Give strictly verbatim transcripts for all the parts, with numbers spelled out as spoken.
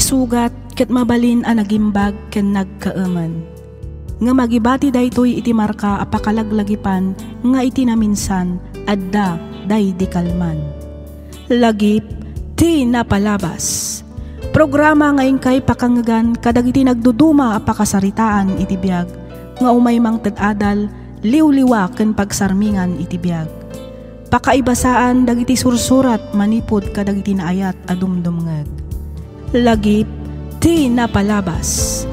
Sugat ket mabalin a nagimbag ken nagkaemen. Ngem agibati daytoy iti marka a pakalaglagipan nga iti naminsan, adda daydi kalman. Lagip ti napalabas. Programa nga inkay pakangngegan kadagiti nagduduma a pakasaritaan iti biag nga umay mangted adal, liwliwa ken pagsarmingan iti biag. Pakaibasaan dagiti sursurat manipud kadagiti naayat a dumdumngeg. Lagip ti napalabas.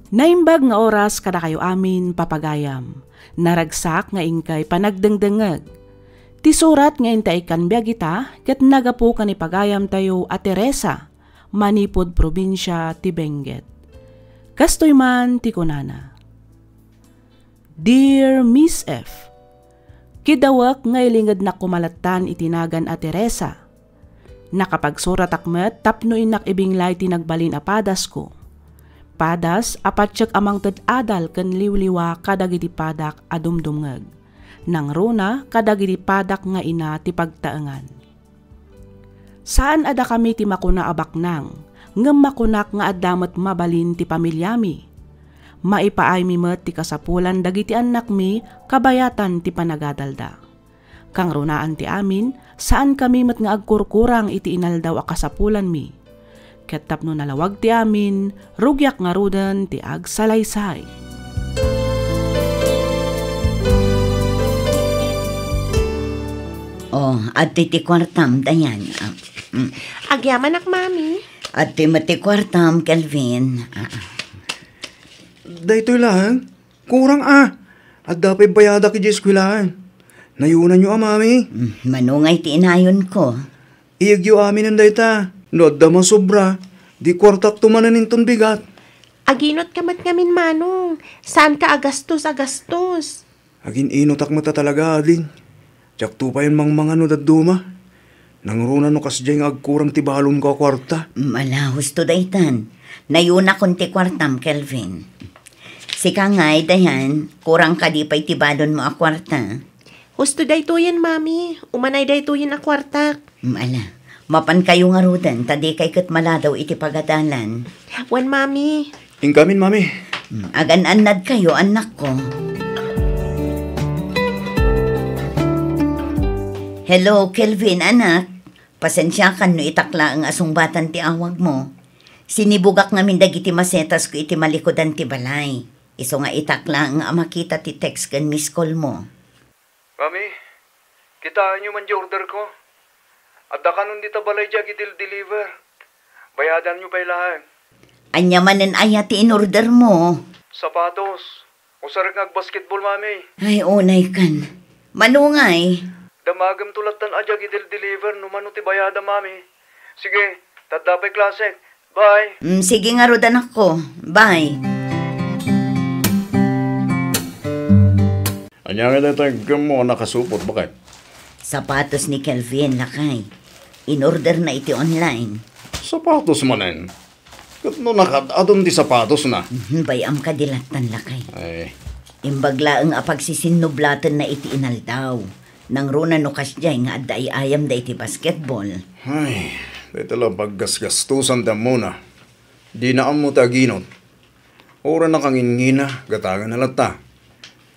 Naimbag nga oras kadakayo amin, papagayam. Naragsak nga inkay panagdengdengngeg. Ti surat nga intay ikkan biag ita ket nagapu ken ni pagayamtayo a Teresa, manipud probinsia ti Benguet. Kastoy man ti kunana, "Dear Miss F, kidawek nga ilingednak koma lattan iti nagan a Teresa. Nakapagsuratak met tapno innak ibinglay ti nagbalin a padasko. Padas a patiek a mangted adal ken liwliwa kadagiti padak a dumdumngeg. Nangruna kadagiti padak nga ina ti pagtaengan. Saan a dakami ti makuna a baknang, ngem makunak nga adda met mabalin ti pamiliami. Maipaaymi met ti kasapulan dagiti annakmi kabayatan ti panagadalda. Kangrunaan ti amin, saankami met nga agkurkurang iti inaldaw a kasapulanmi. Ket tapno nalawag ti amin, rugiak ngaruden ti agsalaysay." Oh, adtoy ti kuartam, Dayan. Ah, mm. Agyamanak, Mami. Adtoy met ti kuartam, Kelvin. Ah, ah. Daytoy laeng? Kurang a. Adda pay bayadak idiay eskuelaan. Nayunanyo a, Mami? Mm, mano ngay ti inayonko? Iyegyo aminen dayta. No adda masobra, di kuartakto manen inton bigat. Aginot ka met ngamin, Manong. Saanka a gastos a gastos. Agin-inotak met a talaga, ading. Diakto payen mangmangan no dadduma. Nangruna no kasdiay nga agkurang ti balonko a kuarta. Mm, ala, husto daytan. Nayunakon ti kuartam, Kelvin. Sika ngay, Dayan, kurang kadi pay ti balonmo a kuarta? Husto daytoyen, Mami. Umanay daytoyen a kuartak. Mm, ala. Mapankayo ngaruden, ta dikay ket maladaw iti pagadalan. Wen, Mami. Inkamin, Mami. Mm, agan-annadkayo, annakko. Hello, Kelvin, anak. Pasensiakan no itak laeng a sungbatan ti awagmo. Sinibugak ngamin dagiti masetasko iti malikudan ti balay. Isu nga itak laeng a makita ti text ken miss call mo. Mami, kitaenyo man di order ko. Adda kanon dita balay di agidel-deliver. Bayadanyo pay laeng. Ania manen aya ti inorder mo? Sapatos. Usarek nga agbasketball, Mami. Ay, unay kan. Mano ngay? Damagem to lattan a di agidel-deliver no mano ti bayada, Mami. Sige, tadda pay klasek. Bye. Mm, sige ngarud, anakko. Bye. Ania nga dayta inkemmo a nakasupot, baket? Sapatos ni Kelvin, lakay. Inorder na iti online. Sapatos manen? Ket no nakaad-adon ti sapatosna? Mhm, bay-am kadi lattan, lakay. Ay. Imbag laeng a pagsisinnublatan na iti inaldaw. Nangruna no kasdiay nga adda ay-ayamda iti basketball. Ay, dayta la paggasgastusan ti ammona. Dina ammo ti aginot. Uray nakangingina, gatagenna latta.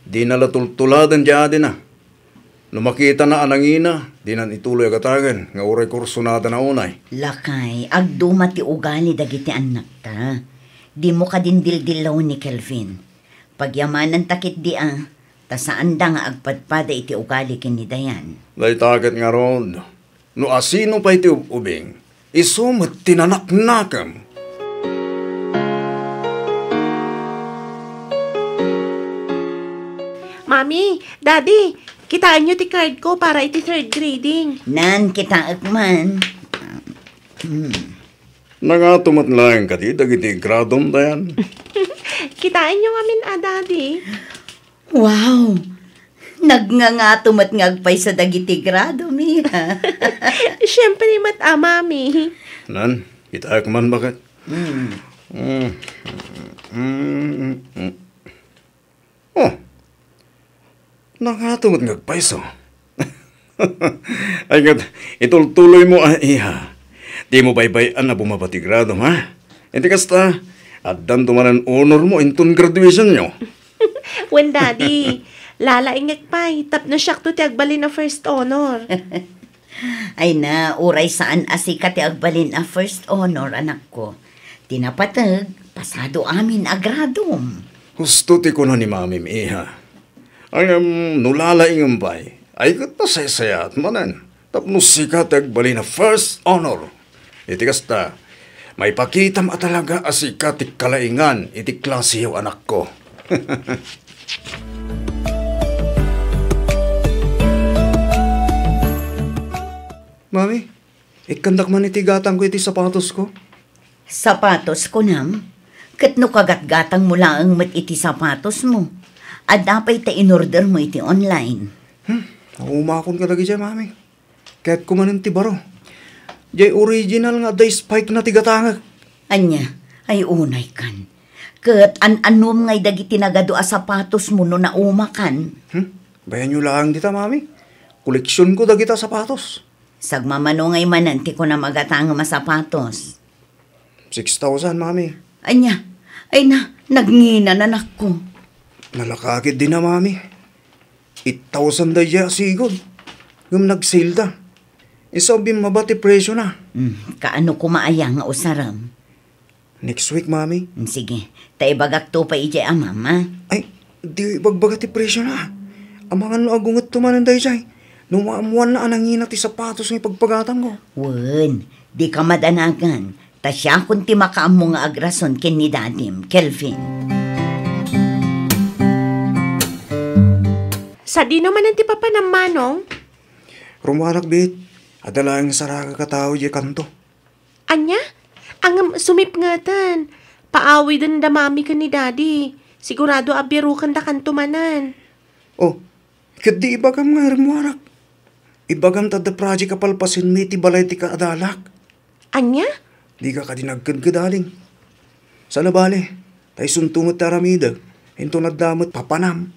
Dina la tultuladen ti adina. No makitana a nangina, dinan ituloy a gatagen nga uray kursunada na unay. Lakay, agduma ti ugali dagiti annakta. Dimo kadin dildillawon ni Kelvin. Pagyamananta ketdi a, ta saanda nga agpadpada iti ugali ken ni Dayan. Dayta ket ngarud, no asino pay ti ub-ubing, isu met ti nanaknakem. Mami, Daddy, kitaenyo ti card ko para iti third grading. Nan, kitaek man. Hmm. Nangato met laeng kadi dagiti gradom, Dayan? Kitaenyo ngamin a, Daddy. Wow! Nagngangato met nga agpayso dagiti gradom, iha. Siempre met a, Mami. Nan, kitaek man, baket? Mm. Mm. Mm. Mm. Oh, nangato met nga agpayso. Ay, ket itultuloymo a, iha. Dimo baybay-an a bumaba ti gradom, ha? Iti kasta, addanto manen honor mo inton graduation yo. Wen, Daddy, lalaingek pay, tapno siakto ti agbalin a first honor. Ay na, uray saan a sika ti agbalin a first honor, anakko. Ti napateg, pasado amin a gradom. Husto ti kuna ni Mamim, iha. Ngem, no lalaingem pay, ay ket pasaysayaat manen. Tapno sika ti agbalin a first honor. Iti kasta, maipakitam a talaga a sika ti kalaingan iti klasiyo, anakko. Mami, ikkandak man iti gatangko iti sapatosko. Sapatos, kunam? Ket no kagatgatangmo laeng met iti sapatosmo, adda pay ta inordermo iti online? Hmm, naumakon kadagiti, Mami. Kayatko manen ti baro. Diay original nga adda spike na ti gatangek. Ania, ay unay kan. Ket an-anom ngay dagiti nagadu a sapatosmo no naumakan? Hmm? Bayanyo laeng dita, Mami. Koleksionko dagita sapatos. Sagmamano ngay manen ti kunam a gatangem a sapatos? Six thousand, Mami. Ania? Ay na, nagngina, anakko. Nalaka ketdi na, Mami. Eight thousand daydiay a sigud. Ngem nag-sale da. Isu a bimmaba ti presyo na. Hmm, kaano koma aya nga usarem? Next week, Mami. Hmm, sige. Ta ibagakto pay idiay amam, a? Ay, di ibagbaga ti presyo na. Amangan no agungetto manen daydiay. No maammoanna a nangina ti sapatos nga ipagpagatangko. Wen, dika madanagan. Ta siakon ti makaammo nga agrason ken ni Dadim, Kelvin. Sadino manen ti papanam, Manong? Rumuarak, Bit. Adda laeng nga saragak a tao idiay kanto. Ania? Ngem sumipngeten. Paawiden da Mami ken ni Daddy. Sigurado a biaruken da kanto manen. Oh, ket di ibagam nga rumuarak. Ibagam ta adda project a palpasenmi iti balay ti kaadalak. Ania? Dika kadi nagkedked, ading. Saan a bale, ta isunto met ti aramidek, inton adda met papanam.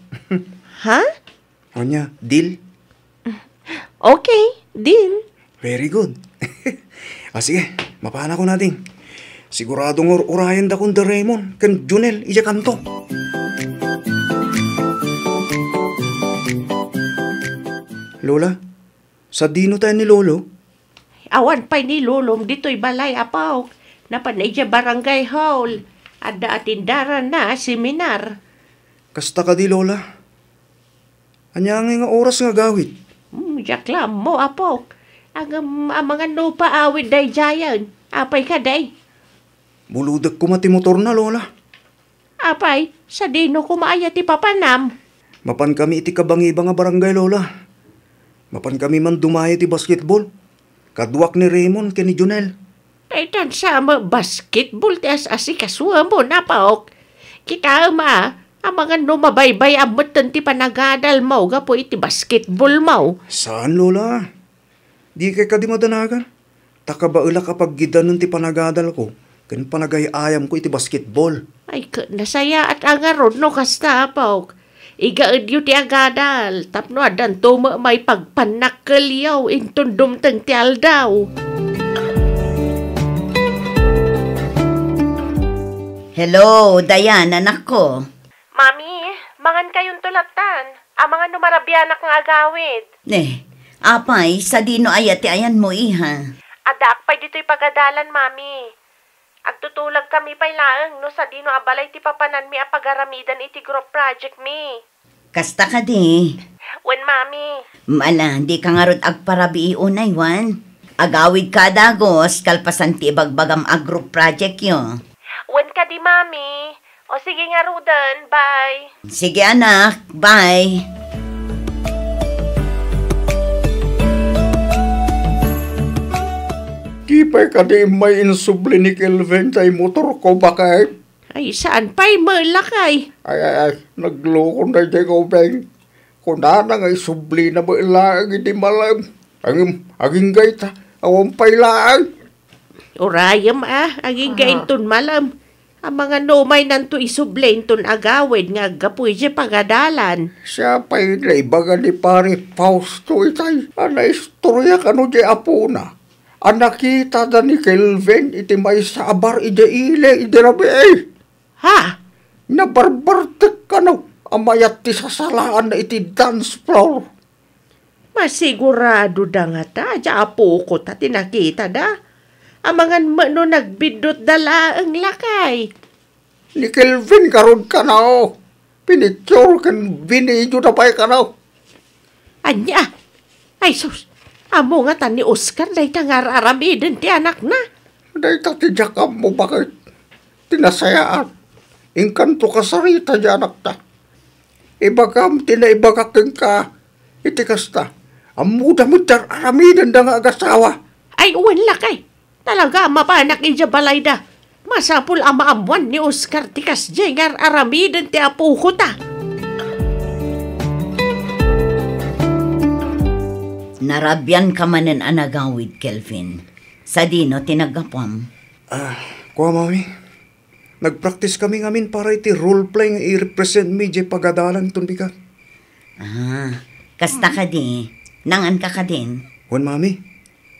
Ha? Ania, deal? Okay, deal. Very good. Ah, sige, mapanakon, ading. Sigurado nga ur-urayendakon da Raymond ken Junel idiay kanto. Lola, sadino tayo ni Lolo? Awan pay ni Lolom ditoy balay, apok. Napan idiay barangay hall. Adda atendaranna a seminar. Kasta kadi, Lola? Ania ngay nga oras nga agawid? Hmm, diak la ammo, apok. Ngem amangan no paawid daydiayen. Apay kadi? Bulodek koma ti motorna, Lola. Apay, sadino koma aya ti papanam? Mapankami iti kabangibang a barangay, Lola. Mapankami man dumayo iti basketball. Kaduak ni Raymond ken ni Junel. Ay, tan sa met basketball ti as-asikasumo, apok. Kitaem a, amangan no mabaybay-am metten ti panagadalmo gapu iti basketballmo. Saan, Lola. Dikay kadi madanagan. Ta kabaelak a paggidanen ti panagadalko ken panagay-ayamko iti basketball. Ay, ket nasayaat a ngarud no kasta, apok. Igaedyo ti agadal tapno addanto met maipagpannakkelyo inton dumteng ti aldaw. Hello, Diana, anakko. Mami, mangankayonto lattan. Amangan no marabianak nga agawid. Ne, apay, sadino aya ti ayanmo, iha? Addaak pay ditoy pagadalan, Mami. Agtutulagkami pay laeng no sadino a balay ti papananmi a pagaramidan iti group project mi. Kasta kadi? Wen, Mami. Ala, dika ngarud agparabii unay, wen? Agawidka a dagus kalpasan ti ibagbagam a group project yo. Wen kadi, Mami. O sige ngaruden, bye. Sige, anak, bye. Di pay kadi immay insubli ni Kelvin tay motorko, baket? Ay, saan pay met, lakay? Ay, ay, ay, naglokon daydiay nga ubing. Kunana nga isublina met laeng iti malem. Ngem, agingga ita, awan pay laeng. Urayem a, agingga inton malem. Amangan no umaynanto isubli inton agawid nga aggapu idiay pagadalan. Siya pay naibaga ni Pare Fausto itay a naistorya kano di apona a nakitada ni Kelvin iti maysa a bar idiay ili idi rabii. Ha? Nabarbartek kano a mayat ti sasalaanna iti dance floor. Masigurado da ngata, diay apoko ta ti nakitada. Amangan met no nagbiddutda laeng, lakay. Ni Kelvin garud kano. Pinicture ken binideoda pay kano. Ania? Ay sus, ammo ngata ni Oscar dayta nga ar-aramiden ti anakna. Dayta ti diak ammo baket ti nasayaat. Inkanto kasarita ti anakta. Ibagam ti naibagak kenka iti kasta. Ammoda met ti ar-aramidenda nga agasawa. Ay, wen lakay. Talaga a mapanak idiay balayda. Masapul a maammoan ni Oscar ti kasdiay nga ar-aramiden ti apoko ta. Narabianka manen a nagawid, Kelvin. Sadino ti naggapuam? Ah, kua, Mami. Nagpraktiskami ngamin para iti role play nga i-represent mi diay pagadalan ton bigat. Ah, kasta kadi, nanganka kadin? Wen, Mami.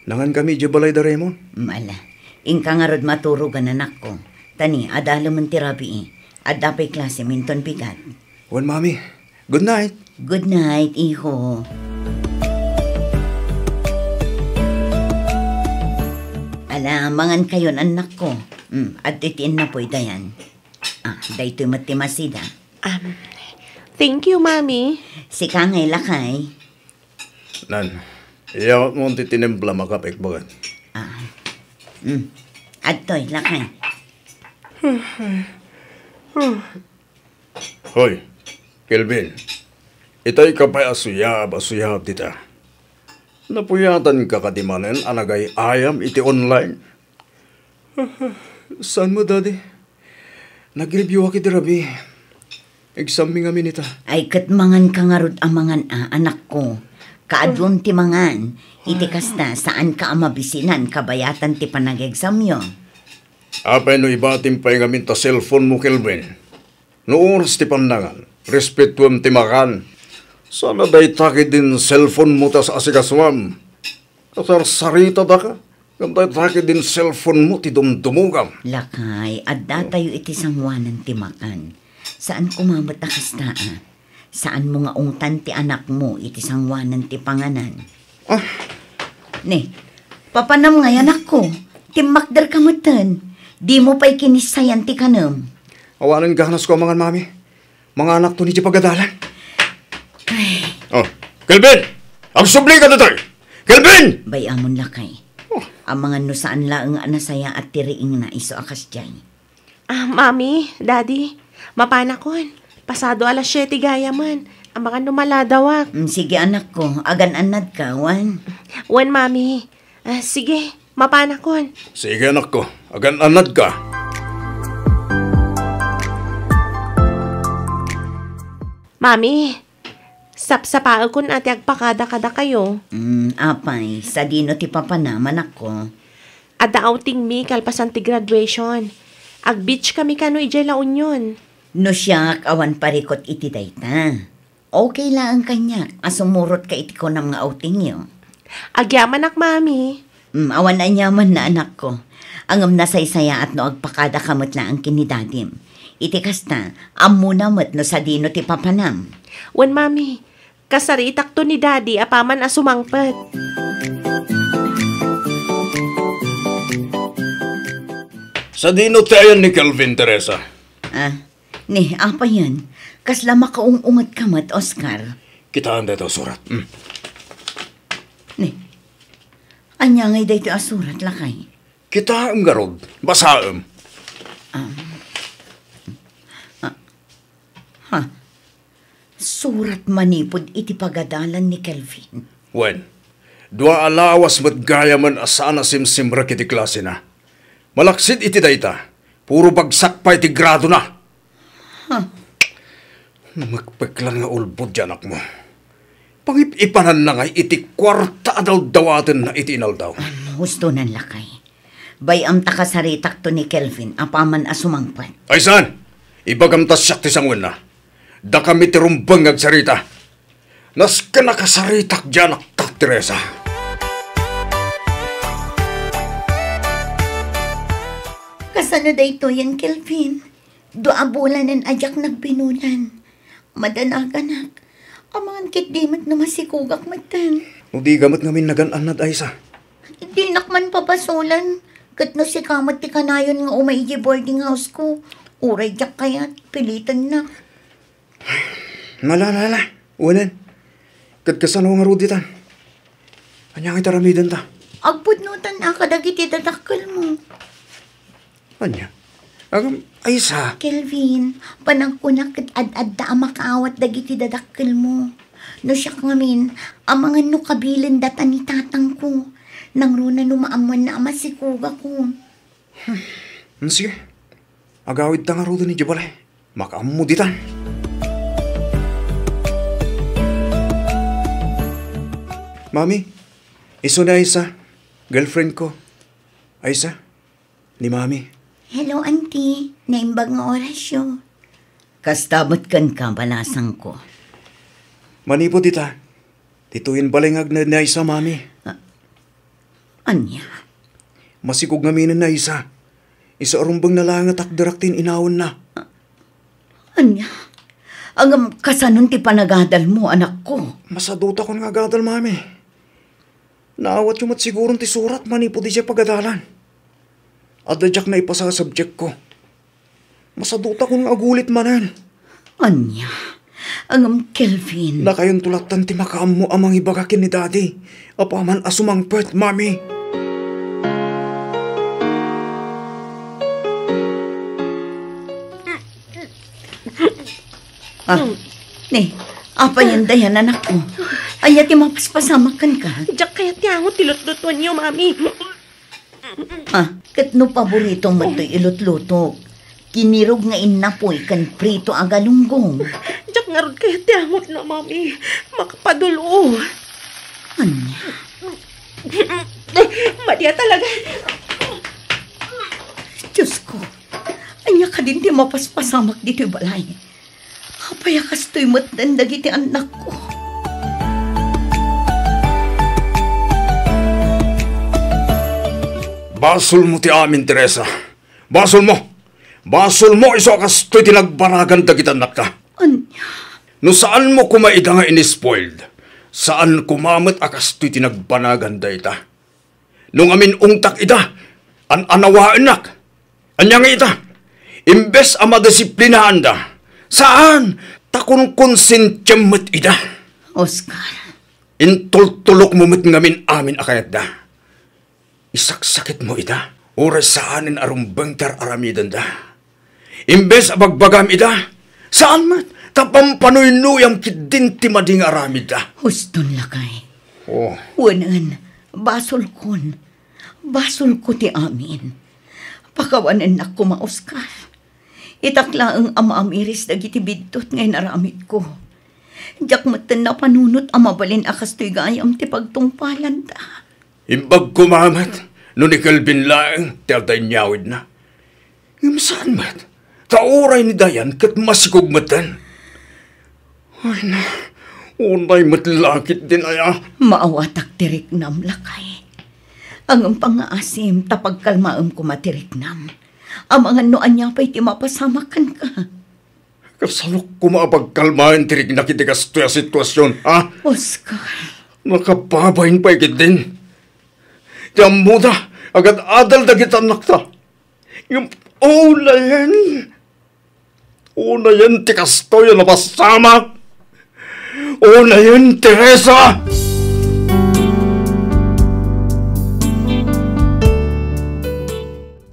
Nangankami idiay balay da Raymond. Mala. Inka ngarud maturogan, anakko. Ta ni, adalemen ti rabii. Adda pay klasem inton bigat. Wen, Mami. Good night. Good night, iho. Ala, mangankayon, annakko. Mm, adtoy ti innapoy, Dayan. Ah, daytoy met ti masida. Um, thank you, Mami. Sika ngay, lakay. Nan, iyawatmo ti tinimplam a kape, baket. Ah. Mm. Adtoy, lakay. Hoy, Kelvin. Itay ka pay a suyab a suyab dita. Napuyatanka kadi manen a nagay-ayam iti online? Saan met, Daddy? Nag-review-ak iti rabii. Exam mi ngamin ita. Ay, ket manganka ngarud a mangan a, anakko. Kaadun ti mangan. Iti kasta, saanka a mabisinan kabayatan ti panag-examyo. Apay no ibatim pay ngamin ta cellphone mo, Kelvin? No oras ti pannangan, respetuem ti makan. Saan a dayta ketdin cellphone mo ta asikasuam. Kasarsarita daka, ngem dayta ketdin cellphone mo ti dumdumogam. Lakay, adda tayo iti sangoanan ti makan. Saan koma met a kasta, a? Saan mo nga ungtan ti anak mo iti sangoanan ti panganan? Ah. Ni, papanam ngay, anakko. Timmakder ka metten. Di mo pay kinissayan ti kanem. Awanen ganas ko a mangan, Mami. Manganak to ni di pagadalan. Ay. Oh, Kelvin! Agsubli ka ditoy! Kelvin! Bay-amon lakay. Oh. Amangan no saan laeng a nasayaat ti riingna isu a kasdiay. Ah, Mami, Daddy, mapanakon. Pasado alas siete gayamen. Amangan no maladawak. Mm, sige, anakko. Agan-annadka, wen? Wen, Mami. Ah, sige, mapanakon. Sige, anakko. Agan-annadka. Mami, sapsapaekon a ti agpakada kadakayo. Mm, apay, sadino ti papanam, anakko? Adda outing mi kalpasan ti graduation. Ag-beach kami kano idiay La Union. No siak, awan parikut iti dayta. Okay laeng kaniak a sumurotka iti kunam nga outingyo. Agyamanak, Mami. Mm, awan aniamanna, anakko. Ngem nasaysayaat no agpakadaka met laeng ken ni Dadim. Iti kasta, ammona met no sadino ti papanam. Wen, Mami, kasaritakto ni Daddy apaman a sumangpet. Sadino ti ayan ni Kelvin, Teresa? Ah, ni, apayen? Kasla makaung-ungetka met, Oscar? Kitaem daytoy a surat. Mm. Ni, ania ngay daytoy a surat, lakay? Kitaem ngarud. Basaem. Ah. Ah. Ha? Surat manipud iti pagadalan ni Kelvin. Wen, dua a lawas met gayamen a saan a simsimrek iti klasena. Malaksid iti dayta, puro bagsak pay ti gradona. Huh. Namekpeklan nga ulbod ti anakmo. Pangip-ipananna ngay iti kuarta a dawdawatenna iti inaldaw. Hustonan, lakay. Bay-am ta kasaritakto ni Kelvin apaman a sumangpet. Ay saan? Ibagam ta siak ti sanguenna. Dakami ti rumbeng nga agsarita. Nasken a kasaritak diay anakta, Teresa. Kasano daytoyen, Kelvin? Dua a bulanen a diak nagbinulan. Madanaganak. Amangan ketdi met no masikogak metten. No diak met ngamin nagan-annad, Aisa. Dinak man pabasolan. Ket no sika met ti kanayon nga umay idiay boarding house ko, uray diak kayat, pilitennak. Ala, ala, ala. Wen, ket kasano ngarud ditan? Ania nga iti aramidenta? Agpudnotan a kadagiti dadakkelmo. Ania? Agam, Aisa. Kelvin, panagkunak ket ad-adda a makaawat dagiti dadakkelmo. No siak ngamin, amangan no kabilendata ni tatangko. Nangruna no maammoanna a masikogakon. Hmm, sige. Agawidta ngaruden idiay balay. Makaammo ditan. Mami, isu ni Aisa, girlfriend ko. Aisa, ni Mami. Hello, Auntie. Naimbag nga orasyo. Kasta met kenka, balasangko. Manipud ita, ditoyen balay nga agna ni Aisa, Mami. Ah, ania? Masikog ngamin ni Aisa. Isu a rumbengna laeng a takderak ti in-inawanna. Ania? Ngem kasanon ti panagadalmo, anakko? Masadutakon nga agadal, Mami. Naawatyo met siguron ti surat manipud idiay pagadalan. Adda diak naipasa a subjectko. Masadutakon nga agulit manen. Ania? Ngem, Kelvin. Nakayonto lattan ti makaammo a mangibaga ken ni Daddy apaman a sumangpet, Mami. Ah, ni, apay anda yan, anakko? Ania ti mapaspasamak kenka? Diak kayat ti angot ti lutlutuenyo, Mami. Ah, ket no paborito met toy ilutlutok, kinirog nga innapoy ken prito a galunggong. Diak ngarud kayat ti angotna, Mami. Makapadul-o. Ania? Madi a talaga. Diosko, ania kadin ti mapaspasamak ditoy balay? Apay a kastoy metten dagiti annakko? Basolmo ti amin, Teresa. Basolmo. Basolmo isu a kastoy ti nagbanagan dagiti annakta. Ania? No saanmo koma ida nga inispoiled, saan koma met a kastoy ti nagbanagan dayta. No ngamin-ungtak ida, an-anawaennak. Ania nga ita? Imbes a madisiplinaanda, saan, ta konkonsensiam met ida. Oscar. Intultulokmo met ngamin amin a kayatda. Isaksakitmo ida, uray saanen a rumbeng ti ar-aramidenda. Imbes a bagbagam ida, saan met, ta pampanuynuyam ketdin ti madi nga aramidda. Huston, lakay. Oh. Wen, basolkon. Basolko ti amin. Pakawanennak koma, Oscar. Itak laeng a maamiris dagiti biddut nga inaramidko. Diak metten napanunot a mabalin a kastoy gayam ti pagtungpalanda. Imbag koma met no ni Kelvin laeng ti adda inyawidna. Ngem saan met, ta uray ni Dayan ket masikog metten. Ay na, unay met la ketdin aya. Maawatak ti riknam, lakay. Ngem pangngaasim ta pagkalmaem koma ti riknam. Amangan no ania pay ti mapasamak kenka. Kasanok koma a pagkalmaen ti riknak iti kastoy a situasion, ha? Oscar. Nakababain pay ketdin. Ti ammoda, agad-adal dagiti annakta. Ngem unayen, unayen ti kastoy a napasamak. Unayen, Teresa!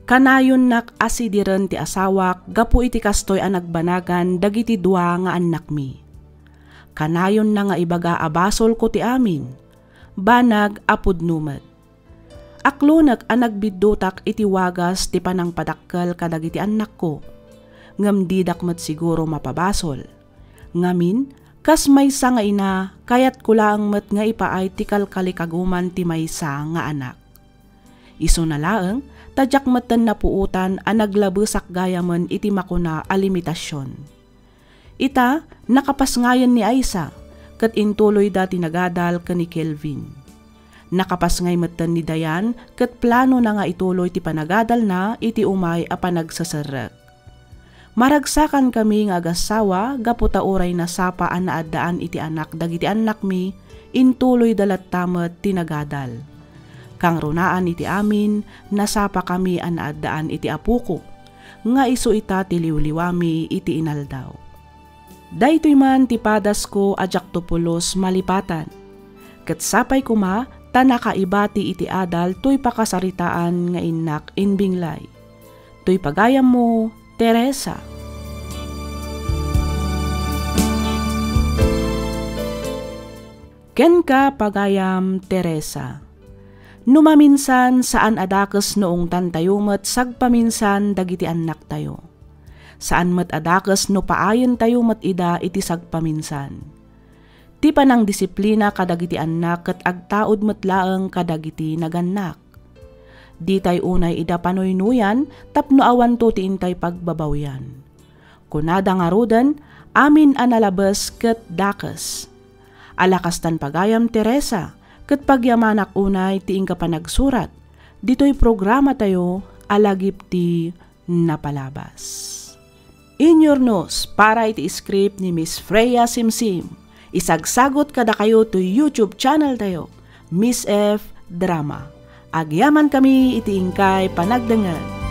Kanayonnak a sidiren ti asawak gapu iti kastoy a nagbanagan dagiti dua nga annakmi. Kanayonna nga ibaga a basolko ti amin, banag a pudno met. Aklonek a nagbiddutak iti wagas ti panangpadakkel kadagiti annakko, ngem didak met siguro mapabasol. Ngamin, kas maysa nga ina, kayatko laeng met nga ipaay ti kalkalikaguman ti maysa nga anak. Isuna laeng ta diak metten napuotan a naglabesak gayamen iti makuna a limitasion. Ita, nakapasngayen ni Aisa, ket intuloyda ti nagadal ken ni Kelvin. Nakapasngay metten ni Dayan ket planona nga ituloy ti panagadalna iti umay a panagseserrek. Maragsakankami nga agassawa gapu ta uray nasapa a naaddaan iti anak dagiti annakmi, intuloyda latta met ti nagadal. Kangrunaan iti amin, nasapakami a naaddaan iti apoko, nga isu ita ti liwliwami iti inaldaw. Daytoy man ti padasko a diakto pulos malipatan. Ket sapay koma ta nakaibati iti adal toy pakasaritaan nga innak imbinglay. Toy pagayammo, Teresa. Kenka, pagayam Teresa. No maminsan, saan a dakes no ungtantayo met sagpaminsan dagiti annaktayo. Saan met a dakes no paayentayo met ida iti sagpaminsan. Ti panangdisiplina kadagiti annak ket agtaud met laeng kadagiti nagannak. Ditay unay ida panuynuyan tapno awanto ti intay pagbabawian. Kunada ngaruden, amin a nalabes ket dakes. Ala kastan, pagayam Teresa, ket pagyamanak unay ti inka panagsurat ditoy programatayo a Lagip ti Napalabas. Inyurnos para iti script ni Miss Freya Simsim. Isagsagot kadakayo toy YouTube channel tayo, Miss F Drama. Agyamankami iti inkay panagdengngeg.